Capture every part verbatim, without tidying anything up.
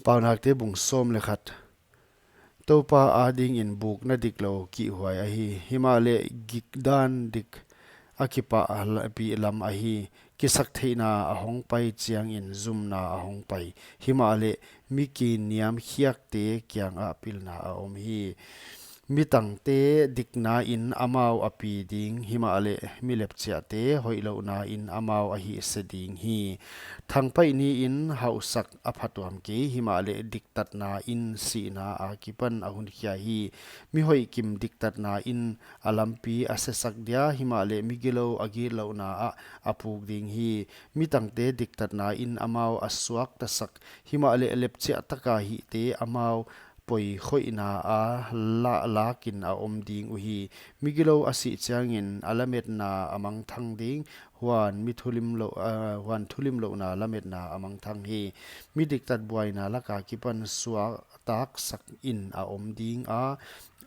Paunakte bung sawm leh khat. Toupa adingin bukna diklou kihhuai ahi, himahleh gikdan dik a kipahpih lam ahi. Kisaktheihna a hongpai chiangin zumna a hongpai, himahleh mi kiniamkhiakte kiangah pilna a om hi. Mi tangte diknain amau a pi ding, himahleh mi lepchiahte hoihlouhnain amau a hihse ding hi. Thangpaih niin hauhsak a phatuam kei, himahleh diktatnain sihna akipan a hunkhia hi. Mi hoihkim diktatnain a lampi a sesak dia, himahleh mi gilou a gitlouhna ah a puk ding hi. Mi tangte diktatnain amau a suaktasak, himahleh lepchiah taka hihte amau poikhoihna a la-, lakin a om ding uhi. Mi gilou a sih chiangin a lametna a mangthang ding, huan mi thulimlouh, ah, huan thulimlouhna lametna a mangthang hi. Mi diktat buaina laka kipan suaktaksakin a om ding a,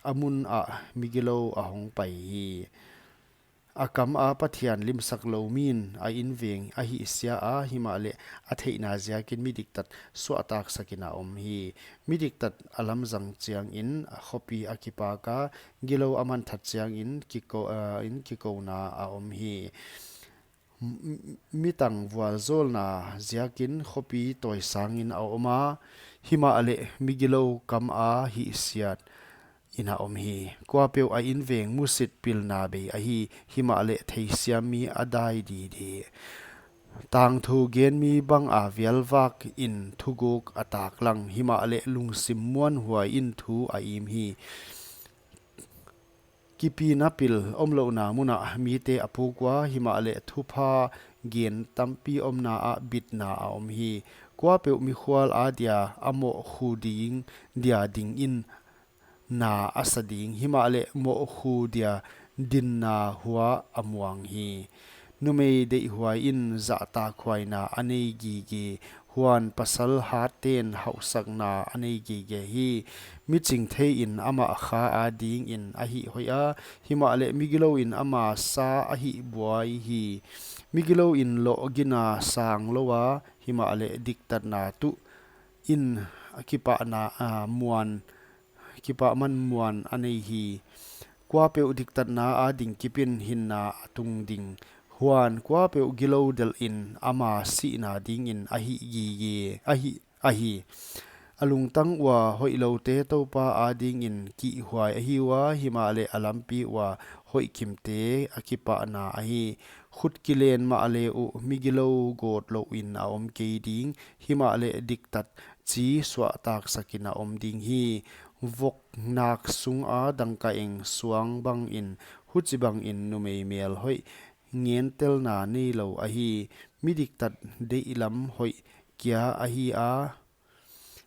a mun ah mi gilou a hongpai hi. A kama Pathian limsaklou min a inveng a hihsia a, himahleh a theihna ziakin mi diktat suahtaksakin a om hi. Mi diktat a lamzang chiangin a khopi a kipaka, gilou a manthat chiangin kiko-, ah, in kikouna a om hi. M-, m-, mi tang vualzawlna ziakin khopi tawisangin a om a, himahleh mi gilou kama hihsiat in a om hi. Kuapeuh a inveng musit pilna bei ahi, himahleh theisiam mi a dai didi. Tangthu gen mi banga vialvakin thuguk a taklang, himahleh lungsim muanhuaiin thu a im hi. Kipina pil omlouhna munah mite a puk ua, himahleh thupha gen tampi omna ah bitna a om hi. Kuapeuh mikhual adia a mohkhu ding dia dingin na a sa ding, himahleh mohkhu dia dinna hua a muang hi. Numei deihhuaiin zahtakhuaina a nei gige, huan pasal hatten hauhsakna a nei gige hi. Mi chingtheiin amah kha adingin a hihhoih a, himahleh mi gilouin ama sa a hihbuai hi. Mi gilouin lohgina sang lou a, himahleh diktatna tuh in kipahna, ah, muan, kipahman muan a nei hi. Kuapeuh diktatna ading kipin hinna a tung ding. Huan kuapeuh gilou delhin ama sihna dingin a hih gige, a hih, a hi. A lungtang ua hoihloute Toupa adingin kihhuai ahi ua, himahleh a lampi ua hoihkimte a kipahna ahi. Khut kilen mahle uh mi gilou gawtlouhin a om kei ding, himahleh diktat chi suahtaksakin a om ding hi. Vok nak sunga dangkaeng suang bangin, huchibangin numei melhoih ngentelna neilou ahi. Mi diktat deihlam hoih kia ahi a,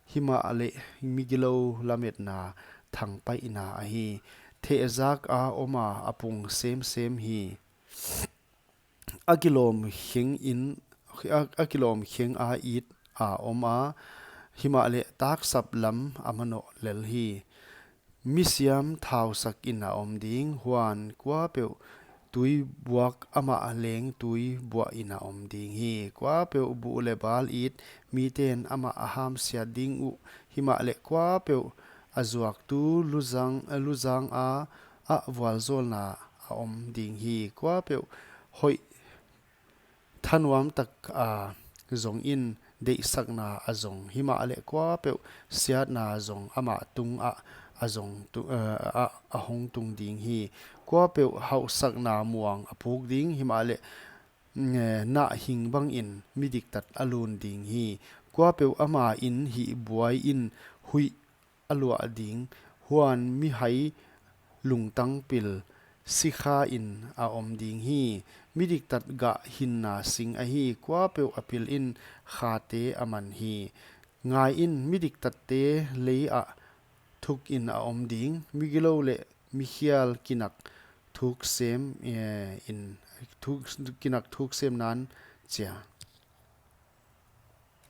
himahleh mi gilou lametna thangpaihna ahi. Thehzaka oma a pung semsem hi. A kilawm khengin, a, a kilawm khenga it a om a, himahleh taksap lam a manoh lel hi. Misiam thausakin a om ding, huan kuapeuh tuibuak amah leng tuibuahin a om ding hi. Kuapeuh buh leh bal it miten amah a hamsiat ding uh, himahleh kuapeuh a zuaktu luzang, luzanga ah vualzawlna a om ding hi. Kuapeuh hoih thanuam taka zongin deihsakna a zong, himahleh kuapeuh siatna zong amah tungah a zong tu-, eh, a, a hongtung ding hi. Kuapeuh hauhsakna muang a puk ding, himahleh, eh, nahhing bangin mi diktat a lun ding hi. Kuapeuh ama in hihbuaiin huih a luah ding, huan mihai lungtang pil sikhain a om ding hi. Mi diktat gah hinna sing ahi, kuapeuh a pilin khate a man hi. Ngaiin, mi diktatte leiah thukin a om ding, mi gilou leh mi khial kinak thuksem, eh, in, thuk, kinak thuksem nan chia.